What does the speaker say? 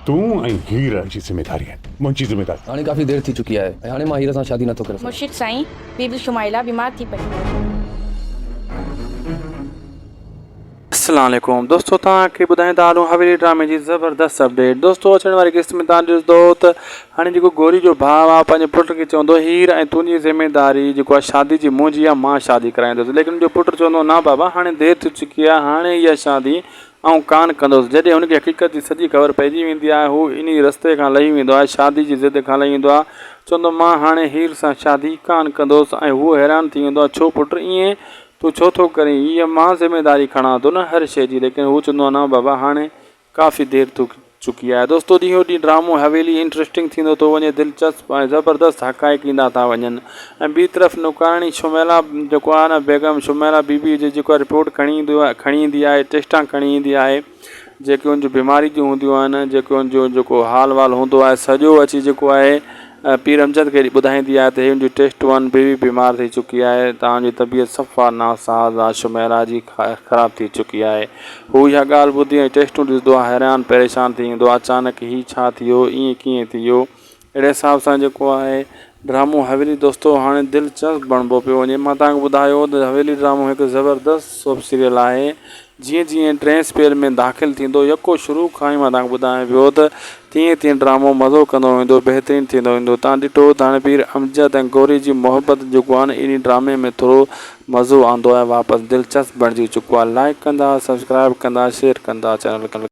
تون ۽ هير جي ذميداري آهن، منهنجي ذميداري. هاڻي ڪافي دير ٿي چڪي آهي ۽ هاڻي مان هير سان شادي نٿو ڪري سگهان. مرشد سائين، بيبي شمائله بيمار ٿي پئي. اسلام عليڪم دوستو توهان کي ٻڌائيندا هلون حويلي ڊرامي جي زبردست اپڊيٽ دوستو اچڻ واري قسط ۾ توهان ڏسندو ته هاڻي جيڪو گوري جو ڀاء آ پنهنجي پٽ کي چوندو هير ۽ تنهنجي ذميداري جيڪو آ شادي جي منهنجي آ مان شادي ڪرائيندس ليڪن جو پٽ چوندو نه بابا هاڻي دير ٿي چڪي آ هاڻي اها شادي آئون ڪانه ڪندس. جڏهن هن کي حقيقت جي سڄي خبر پئجي ويندي آهي، هو انهيء رستي کان لهي ويندو آهي، شادي جي ضد کان لهي ويندو آهي. چوندو، مان هاڻي هير سان شادي ڪانه ڪندس ۽ هو حيران ٿي ويندو آهي، ڇو پٽ، ائين تون ڇو ٿو ڪرين؟ هيء مان ذميداري کڻان ٿو نه هر شيء جي، ليڪن هو چوندو آهي، نه بابا، هاڻي ڪافي دير ٿي چڪي آهي. دوستو ڏينهون ڏينهن ڊرامو حويلي انٽريسٽنگ ٿيندو ٿو وڃي دلچسپ ۽ زبردست حقائق ايندا ٿا وڃن ۽ ٻي طرف نوڪراڻي شميلا جيڪو آهي نه بيگم شميلا بي بي جي جيڪو رپورٽ کڻي ايندو آهي کڻي ايندي آهي ٽيسٽان کڻي ايندي آهي جيڪي ان جون بيماري جون هونديون آهن جيڪي ان جو جيڪو حال وال هوندو آهي سڄو اچي جيڪو آهي پير امجد کي ٻڌائيندي آهي ته هي ان جون ٽيسٽون آهن بيبي بيمار ٿي چڪي آهي توهان جي طبيعت صفا ناساز آهي شميلا جي خراب ٿي چڪي آهي هو اها ڳالهه ٻڌي ۽ ٽيسٽون ڏسندو آهي حيران پريشان ٿي ويندو آهي اچانڪ هي ڇا ٿي ويو ائين ڪيئن ٿي ويو اهڙي حساب سان جيڪو آهي ڊرامو حويلي دوستو هاڻي دلچسپ بڻبو پيو وڃي مان توهان کي ٻڌايو ته حويلي ڊرامو هڪ زبردست سوپ سيريل آهي جيئن جيئن ٽئين اسپيل ۾ داخل ٿيندو يڪو شروع کان ئي مان توهان کي ٻڌايان پيو ته تيئن تيئن ڊرامو مزو ڪندو ويندو بهترين ٿيندو ويندو توهان ڏٺو ته هاڻي پير امجد ۽ گوري جي محبت جيڪو آهي نه انهي ڊرامي ۾ ٿورو مزو آندو آهي واپس دلچسپ بڻجي چڪو آهي لائيڪ ڪندا سبسڪرائب ڪندا شيئر ڪندا چينل کي.